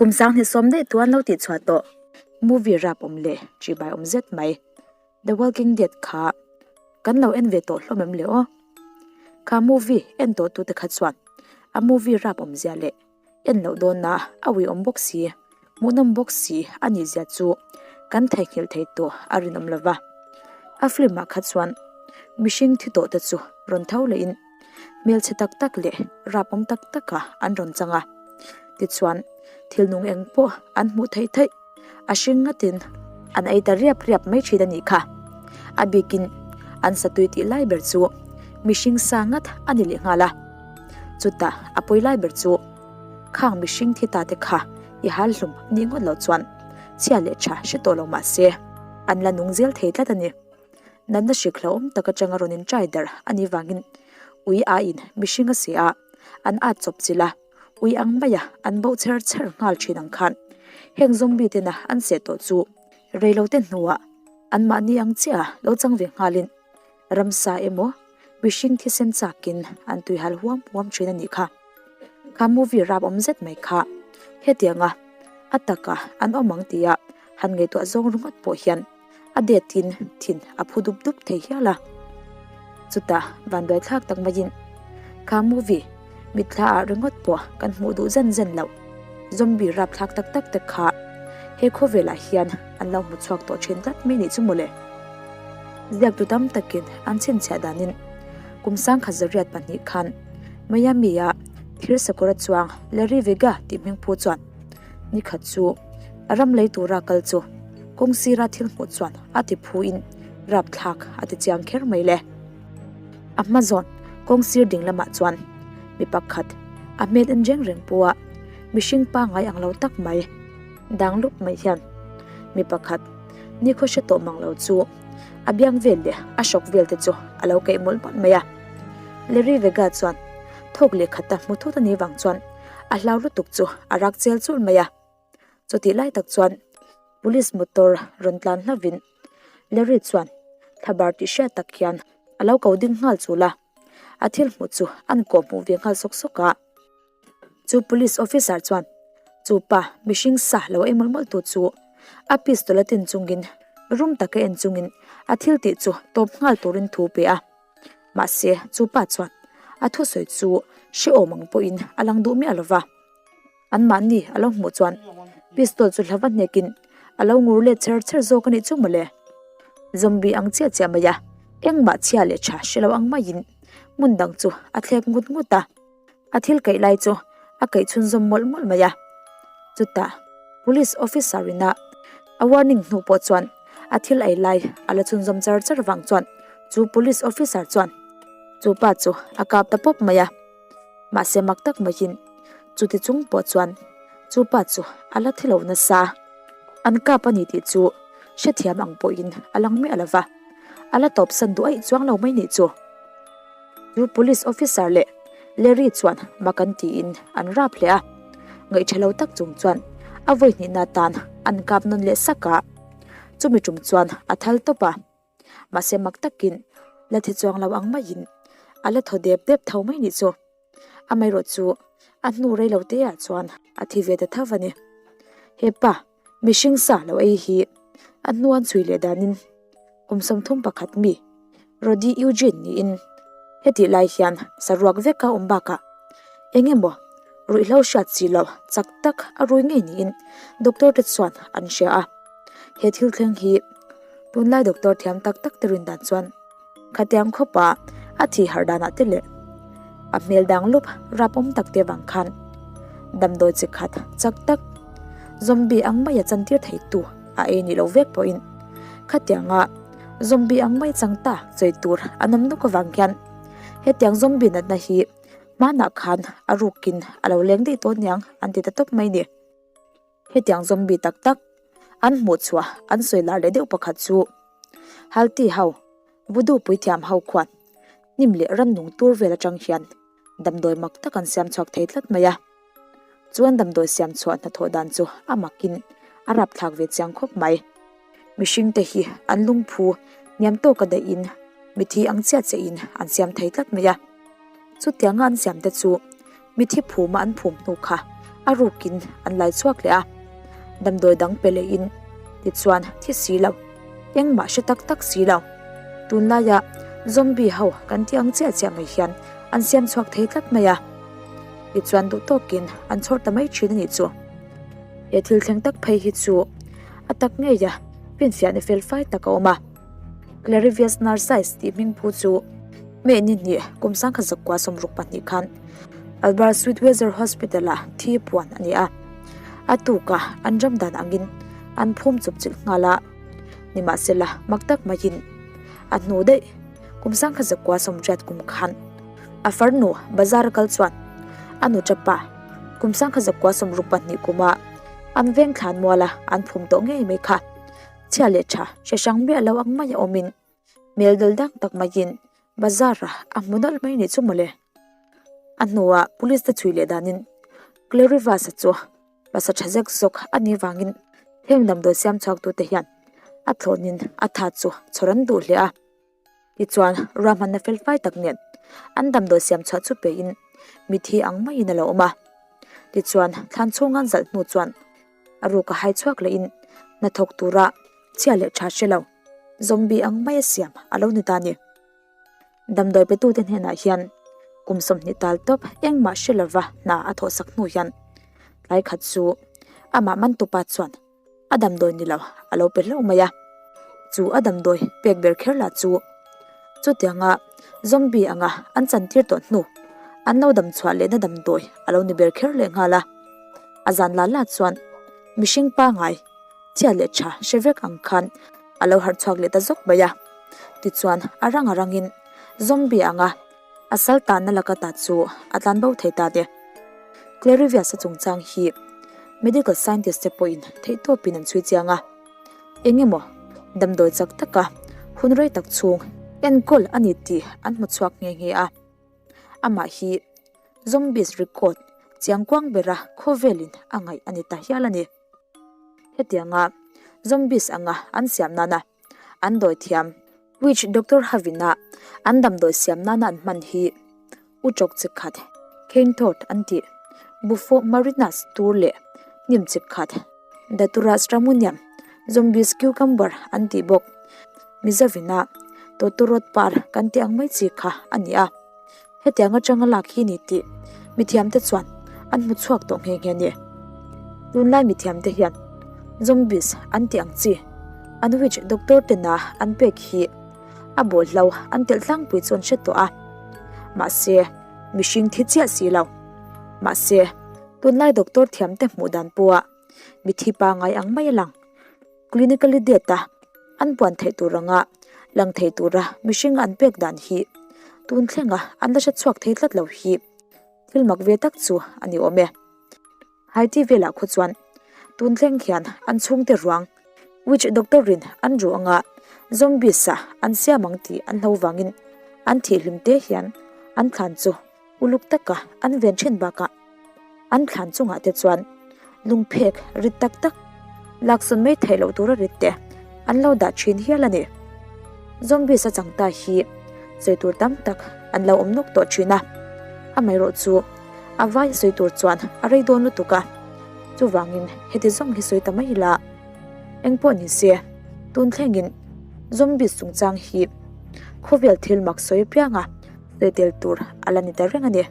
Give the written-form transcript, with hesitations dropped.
Kum 20 sawm daih tuan lo tih chhuah tawh. Movie rap awm leh chibai awm zet mai. The Walking Dead kha kan lo en ve tawh hlawm em le aw? Kha movie en tawh tute kha chuan a movie rap awmzia leh en loh dawnna a uiawm bawk si, hmuhnawm bawk si a nih zia chu kan theihnghilh thei tawh a rinawm lo va. A film ah kha chuan mihring thi tawh te chu rawn tho lehin hmelchhe tak tak leh rap awm tak tak ah an rawn chang a, tichuan thil nung eng pawh an hmuh theih theih. A hring ngatin an ei ta riap riap mai thin a nih kha. A bikin an satui tih lai ber chu mihring sa ngat a ni leh nghal a. Chutah a pawi lai ber chu khang mihring thi ta te kha i hal hlum nih ngawt loh chuan chhia leh tha hre tawh lo mah se an la nung zel thei tlat a ni. Natna hrik hlauhawm tak atanga rawn inṭai darh a nih vangin ui aiin mihring a si a, an at chawp chilh a. Ui ang maia an boh chher chher nghal thin ang khan heng zombie tena an seh tawh chu reilote hnuah anmahni ang chiah lo chang ve nghalin ramsa emaw mihring thisen chakin an tuihal huam huam thin a nih kha. Kha movie rap awm zet mai kha hetianga a taka an awm ang tia han ngaihtuah zawng ringawt pawh hian a detin thin a phu dup dup thei hial a. Chutah vanduai thlak tak maiin kha movie mitthla ah ringawt pawh kan hmuh duh zen zen loh zombie rap thlak tak tak te kha he khawvelah hian an lo hmu chhuak tawh thin tlat mai nih chu mawle. Ziaktu tam takin an chhinchhiah danin kum sangkhat zariat pahnih khan Miami ah thir sakawra chuang Larry Vega tih hmingphu chuan Nikhat chu a ram lei tura kal chu kawng sira thil hmuh chuan a ti phuin rapthlak a ti chiang kher mai le. A hma zawn kawng sir ding lamah chuan mi pakhat a hmel en reng reng pawha mihring pangngai ang lo tak mai dang lup mai hian mi pakhat nikhaw hre tawh mang lo chu a biang vel leh a hrawk vel te chu a lo keih mawlh mawlh mai a. Larry Vega chuan thawk leh khata hmu thut a nih vang chuan A hlau lutuk chu a rak chel chul mai a. Chutih lai tak chuan police motor rawn tlan hlavin Larry chuan thlabar tih hriat tak hian a lo ko ding nghal chul a. A thil hmuh chu an kawh hmuh ve nghal sawk sawk a. Chu police officer chuan chu pa mihring sa lo ei mawlh mawlh tu chu a pistol a tin chungin rum taka en chungin a thil tih chu tawp nghal turin thu pe a. Mahse, chu pa chuan a thusawi chu hrehawm ang pawhin a lang duh miah lo va. Anmahni a lo hmuh chuan pistol chu hlava hnekin a lo ngur let chher chher zawk a nih chu mawle. Zombie ang chiah chiah mai a, engmah chhia leh tha hre lo ang maiin hmun dang chu a thlek ngut ngut a. A thil kaih lai chu a kaih chhunzawm mawlh mawlh mai a. Chutah police officer ina a warning hnu pawh chuan a thil ei lai a la chhunzawm char char vang chuan chu police officer chuan chu pa chu a kap ta pawp mai a. Mahse mak tak maiin chuti chung pawh chuan chu pa chu a la thi lo nasa. An kap a ni tih chu hrethiam ang pawhin a lang miah lo va, a la tawpsan duh aih chuang lo mai nih chu. Chu police officer leh Larry chuan mak an tiin an rap hle a, ngaihṭha lo tak chung chuan a vawi hnihna atan an kap nawn leh sak a, chumi tum chuan a thal tawp a, mahse mak takin la thi chuang lo ang maiin a la thaw dep dep tho mai nih chu. Amaherawhchu a hnu rei lo te ah chuan a thi ve ta tho a ni. Hepa mihring sa lo ei hi a hnuan chhui leh danin kum 31 mi Roddy Eugene niin hetih lai hian saruak vek a awm bakah eng emaw ruihhlo hriat chi loh chak tak a rui ngei niin doctor te chuan an hria a. He thil thleng hi tunlai doctor thiam tak tak te rin dan chuan Khatiang khawpa a thih harh danah te leh a hmel dang lup rap awm tak te vang khan damdawi chi khat chak tak zombie ang maia chantir thei tu a ei ni lo vek pawhin khatianga zombie ang mai chang ta sawi tur an awm nawk avang hian hetiang zombie natna hi hmanah khan a rukin a lo leng daih tawh aniang an ti ta tawp mai ni. Hetiang zombie tak tak an hmuh chhuah an sawi lar leh deuh pakhat chu Halti ho, Voodoo puithiam ho khuan hnim leh rannung tur vel atang hian damdawi mak tak an siam chhuak thei tlat mai a. Chuan damdawi siam chhuah hnathawh dan chu a makin a rapthlak ve chiang khawp mai. Mihring te hi an lungphu hniam tawka daihin mithi ang chiah chiahin an siam thei tlat mai a. Chutianga an siam te chu mithi phuma an phum hnu kha a. A rukin an lai chhuak leh a, damdawi dang pe lehin tichuan thi si lo, engmah hre tak tak si lo. Tunlaia zombie ho kan tih ang chiah chiah mai hian an siam chhuak thei tlat mai a, tichuan duh tawkin an chhawr ta mai thin a nih chu. He thil thleng tak phei hi chu a tak ngei a, finfiahna fel fai tak a awm a. Clarivius Narcisse tih hming phu chu May ni hnih kum sangkhat zakua 62 khan Albert Schweitzer Hospital-ah thi puan a ni a. A tukah an ram dan angin an phum chawp chilh nghal a. Nimahsela mak tak maiin a hnu daih kum sangkhat zakua 80 kum khan a farnu bazar a kal chuan a nu tapa kum sangkhat zakua 62 kuma an veng thlan muala an phum tawh ngei mai kha. Chhia leh tha hre hrang miah lo ang mai a awmin hmel dal dang tak maiin bazar ah a hmu nawlh mai nih chu mawle. A hnuah police te chhui leh danin Clarivas-a chu pasa tha zek zawk a nih vangin heng damdawi siam chhuak tute hian a thlawnin a tha chu chhawr an duh hle a. Tichuan ruahmanna fel fai tak nen an damdawi siam chhuah chu pein mithi ang maiin a lo awm a. Tichuan thlan chhunga an zalh hnu chuan A ruk a hai chhuak lehin hnathawk tura chhia leh tha hre lo, zombie ang mai a siam a lo ni ta a ni. Damdawi petute hnenah hian kum 20 tal tawp engmah hre lova hna a thawhsak hnu hian tlai khat chu amah mantupa chuan a damdawi ni lo a lo pe hlauh mai a. Chu a damdawi pek ber kher lah chu chutianga zombie anga an chantir tawh hnu an lo damchhuah lehna damdawi a lo ni ber kher lehnghal a. A zan la la chuan mihring pangai chhia leh tha hre vek ang khan a lo harh chhuak leh ta zawk mai a. Tichuan a rang a rangin zombie anga a sal tanna laka ta chu a tlan bo thei ta ni. Clarivius-a chungchang hi medical scientist te pawhin theihtawpin an chhui chiang a. Eng emaw damdawi chak taka hun rei tak chhung enkawl a ni tih an hmu chhuak nghe nghe a. Amah hi Zombies record chiangkuang bera khawvelin a ngaih a ni ta hial a ni. Hetianga zombies anga an siam nana an dawi thiam witch doctor hovin-a an damdawi siam nana an hman hi uchawk chi khat cane toad an tih, Bufo marinus tur leh hnim chi khat Datura stramonium, zombies cucumber an tih bawk. Mizovina tawtawrawt par kan tih ang mai chi kha a ni a. Hetiang atanga lak hi ni tih mithiamte chuan an hmu chhuak tawh nghe nghe a ni. Tunlai mithiamte hian zombies an tih ang chi an witch doctor tena an pek hi a bawlhlo an telh tlangpui chu an hre tawh a. Mahse, mihring thi chiah si lo. Mahse, tunlai doctor thiamte hmuh dan pawha mithi pangai ang mai a lang. Clinically dead a an puan theih tur anga lang thei tura mihring an pek dan hi tun thlenga an la hre chhuak thei tlat lo hi thil mak ve tak chu a ni awm e. Haiti velah khaw chuan tun thleng hian an chhungte ruang witch doctor in an ruh anga zombies ah an siam ang tih an hlo vangin an thih hlim te hian an thlan chu Uluk taka an ven thin bakah an thlan chungah te chuan lungphek rit tak tak laksawn mai theih loh tura rit te an lo dah thin hial a ni. Zombies a chang ta hi sawi tur tam tak an lo awm nawk tawh thin a, amaherawh chu a vai sawi tur chuan a rei dawn lutuk a, chuvangin heti zawng hi sawi ta mai ila engpawh ni se tun thlengin zombies chungchang hi khawvel thil mak sawi apianga. Sawi tel tur a la ni ta reng a ni.